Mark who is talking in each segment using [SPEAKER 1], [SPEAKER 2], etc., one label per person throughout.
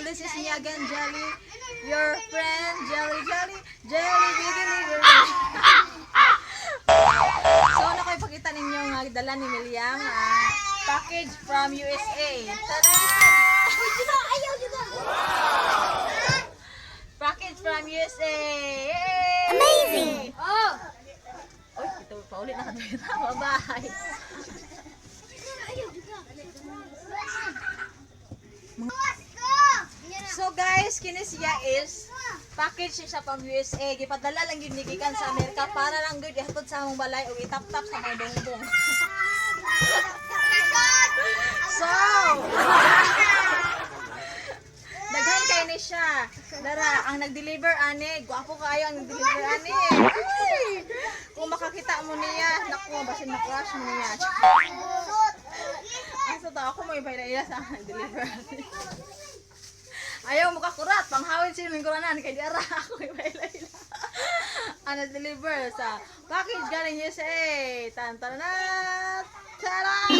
[SPEAKER 1] This is me again, Jelly. Your friend, Jelly, Jelly, Jelly, Wiggly, So, ano kayo pakita ninyo nga dala ni Milyang? Package from USA. Tada! Package from USA! Yay!
[SPEAKER 2] Amazing! Oh!
[SPEAKER 1] Uy, ito paulit na ka. Bye-bye! So guys, kini siya is package siya from USA. Gipadala lang gyud ni gikan sa Amerika para lang gyud ihatod sa among balay ug itap-tap sa mga bongbong. So, daghan kay ni siya. Dara, ang nag-deliver ani, gwapo kaayo ang nag-deliver ani. Ay! Kung makakita mo niya, naku, basin na-crush mo niya. Asa to ako mo ipaila sa nag-deliver ani. Ayaw mo kakurat, panghawin sila ng kuranan kay di ara ako ipaila. Ang nag-deliver sa package galing USA. Tan tan na. Tara!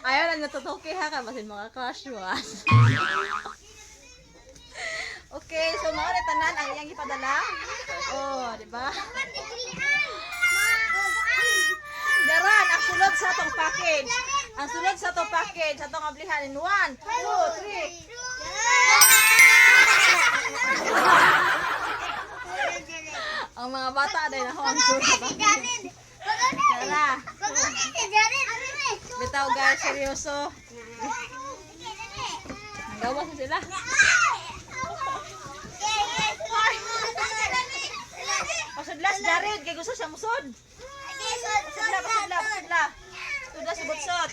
[SPEAKER 1] Ayaw lang natutuki ha ka basin mga crush mo. Ah. Okay, so mao na tanan ang iyang ipadala. Oh, di ba? Daran, ang sulod sa atong package. Ang sulod sa atong package, atong ablihan in 1, 2, 3. Ang mga bata dahil ako ang sulod sa package. Tara. Bitaw guys, seryoso. Gawas na sila. Pasudlas Jared, kay gusto siya musod. Pasudla, pasudla, pasudla. Pasudla sa butsot.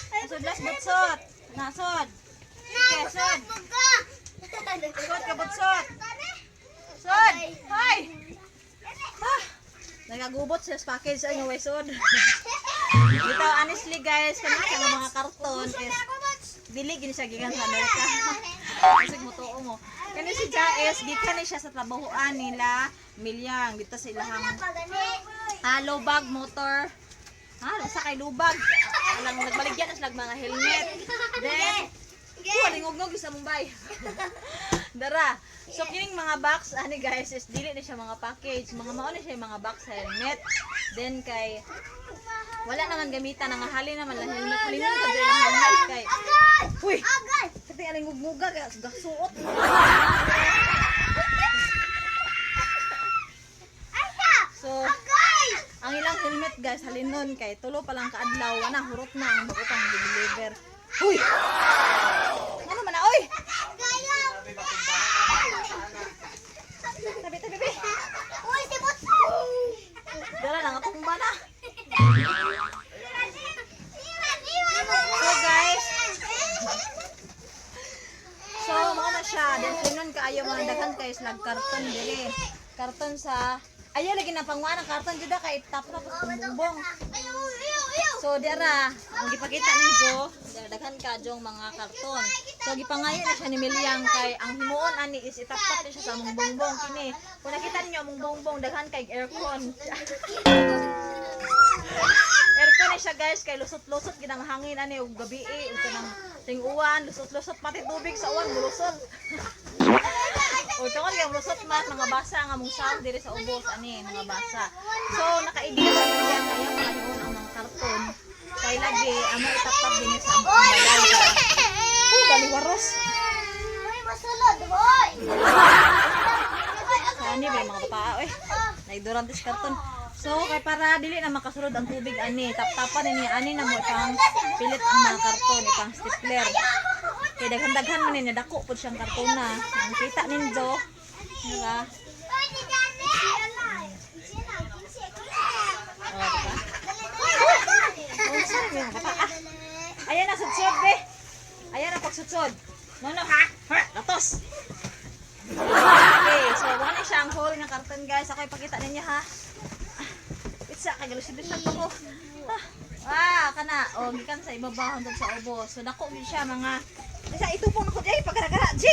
[SPEAKER 1] Pasudla sa butsot. Nasod. Sige, sod. Sod ka butsot. Sod. Hoy. Ah, nagagubot sila sa package sa inyo, way sod. Bitaw, honestly guys, kani siya nga mga karton is dili gini siya gikan sa Amerika. Kasi mutuo mo. Kani si Jaes, gikan ni siya sa trabahoan nila Milyang dito sa ilahang lubag motor. Ha, sa kay lubag. Alang nagbaligya na sila og mga helmet. Then, oh, lingog-ngog sa Mumbai. Dara. So kining mga box ani guys is dili ni siya mga package, mga mao ni siya yung mga box helmet. Then kay wala naman gamitan ang hali naman lang helmet. Halinon ka dili lang helmet kay Uy, kasi aling ngugmuga kaya gasuot. So, ang ilang helmet guys, halinon kay tulo pa lang kaadlaw, wala hurot na ang bago pang deliver. Uy! Ano man na oy? Tabi tabi tabi. Dala lang atong na. So guys, so mao na siya. Then halinon kaayo mga daghan kayo slag karton diri. Karton sa ayaw lagi na pangwa ng karton jud kay tap tap bumbong. So dira, ang gipakita ni Jo, daghan ka jong mga karton. So gipangayo na siya ni Milyang kay ang himuon ani is itaptap ni siya sa among bongbong kini. Kung nakita ninyo among bongbong daghan kay aircon. Aircon ni siya guys kay lusot-lusot gid ang hangin ani ug gabi ug kanang ting-uwan, lusot-lusot pati tubig sa uwan mulusot. O tungod kay lusot man mga basa nga mong sound diri sa ubos ani mga basa. So naka-idea sa Milyang kaya pangayoon ang mga karton. Kay lagi amo itaptap dinhi sa among balay. Oh, gali waros. Ani ba yung mga bata oy. Naigdurantes karton. So kay para dili na makasulod ang tubig ani, taptapan ni ani na mo ipang pilit ang mga karton ipang stapler. Kay daghan-daghan man ni dako pud siyang kartona. Ang kita ninyo, di ba? Oh, di ba? Oh, sorry, mga bata. Ah. Ayan na sudsod be. Ayan na pagsudsod. No no ha. Ha, latos. Okay, so wala siya ang whole ng karton guys. Ako ipakita ninyo ha. Itsa kay galusid-lusad pa ko. Ah, ah kana oh gikan sa ibaba hangtod sa ubos. So dako gyud siya mga isa itupong nako di pagara-gara G.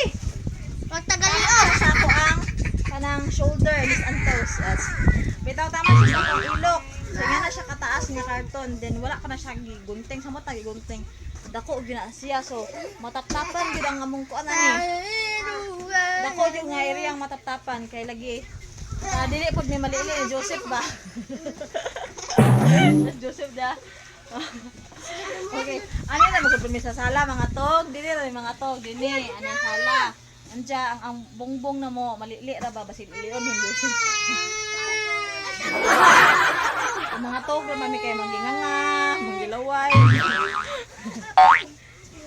[SPEAKER 1] Sa ako ang kanang shoulder Miss Antos. Yes. Bitaw tama siya sa akong ilok. So nga na siya kataas nga karton, then wala pa na siya gigunting sa mata gigunting. Dako gyud na siya, so mataptapan gyud ang among kuan ani. Dako gyud nga area ang mataptapan kay lagi dili pud may malili ni Joseph ba. Joseph da. Okay, ano na magud mi sa sala mga tog, dili ra mi mga tog dinhi ani ang sala. Anja ang bongbong na mo malili ra ba basin ilion ni Joseph. Ang mga tog ra mami kay mangginganga, manggilaway.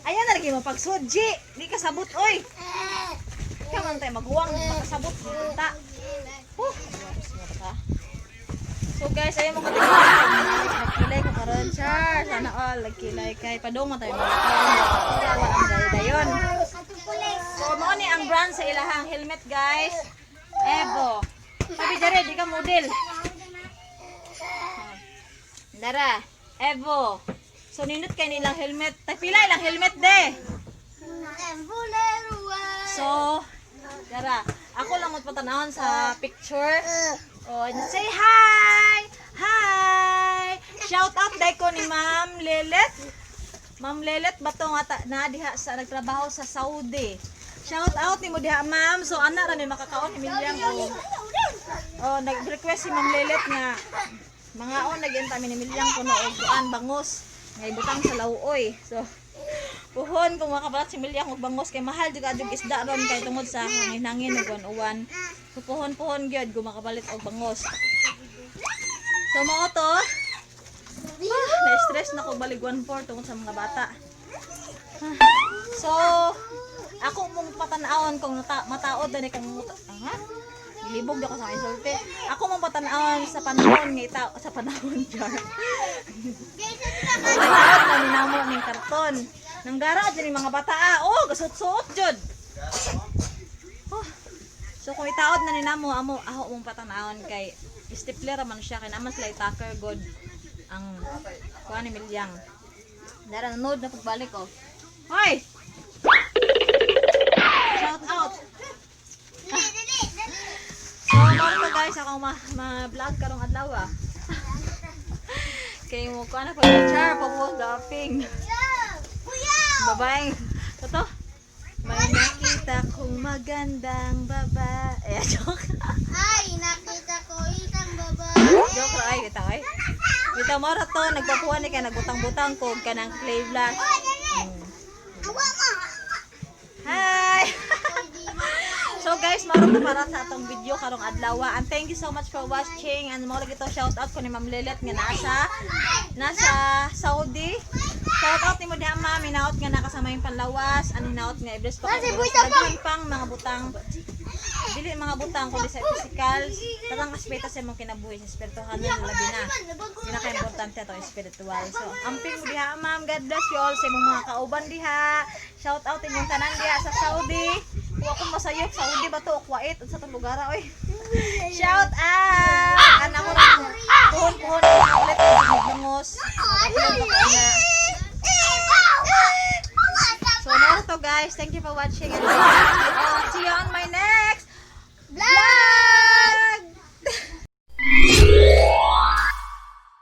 [SPEAKER 1] Ayan na lagi mo pagsudji. Di ka sabot oy. Ikaw man tayo maghuwang makasabot ta. Huh. Ha? So guys, ayaw mo katingin. Nagkilay ko karon, char. Sana all nagkilay kay padung man tayo mga karon. Ang dayon. So mao ni ang brand sa ilahang helmet, guys. Evo. Sabi dere, di ka model. Dara, Evo. So nindot kay nilang helmet. Tag pila ilang helmet de. So, dara, ako lang mo patanawon sa picture. Oh, and say hi! Hi! Shout out dai ko ni Ma'am Lelet. Ma'am Lelet ba to nga na diha sa nagtrabaho sa Saudi. Shout out nimo diha, ma'am. So ana ra ni makakaon ni Milyang oh. Oh, nag-request si Ma'am Lelet nga mga on nagyanta mi ni Milyang kuno og kuan bangos nga ibutang sa lawoy. So puhon kung makabalat si Milyang og bangos kay mahal jud adjog isda ron kay tungod sa hangin-hangin ug uwan. So puhon-puhon gyud kung makabalit og bangos. So mao to. Ah, na-stress na ko balig 1-4 tungod sa mga bata. Ah, so, ako mong patanawon kung mataod na ni kung ah, ha? Gilibog na ko sa insulte. Ako mong patanawon sa panahon nga ita sa panahon jar. Mataod na ni namo ning karton. Nanggara jud ni mga bata ah. Oh, gasuot-suot jud. Oh. So kung itaod na ni namo amo ako mong patanawon kay stapler man siya kay naman sila tucker god ang kuan ni Milyang. Dara nanood na pagbalik oh. Hoy! Shout out. So, mao to guys, akong ma-vlog karong adlaw ah. Kay mo ko na pa char pa po gaping. Babaeng. Toto. May nakita kong magandang babae. Eh, joke.
[SPEAKER 2] Ay, nakita ko isang babae.
[SPEAKER 1] Joke ra ay kita ay. Kita mo ra to nagpapuan ni kay nagbutang-butang ko kanang clay blush.
[SPEAKER 2] Awa mo.
[SPEAKER 1] Hi. So guys, mao to para sa atong video karong adlaw. And thank you so much for watching. And mao lagi to shout out ko ni Ma'am Lilet nga nasa Saudi. Shout out nimo diha, ma'am, hinaot nga nakasama yung panlawas, ano hinaot nga i-bless pa
[SPEAKER 2] Nasa
[SPEAKER 1] kayo.
[SPEAKER 2] buita pa.
[SPEAKER 1] Daghan pang mga butang, dili mga butang kundi sa physical, tatang aspeto sa imong kinabuhi sa espirituhanon labi na. Pinaka-importante ato spiritual. So, amping mo diha, ma'am. God bless you all sa imong mga kauban diha. Shout out inyong tanan diha sa Saudi. Kung ako masayop, Saudi ba to o Kuwait? Unsa tong lugar oy? Shout out! Ana ko rin. Puhon-puhon ulit ang bangos. So, mao to guys. Thank you for watching. And see you on my next vlog!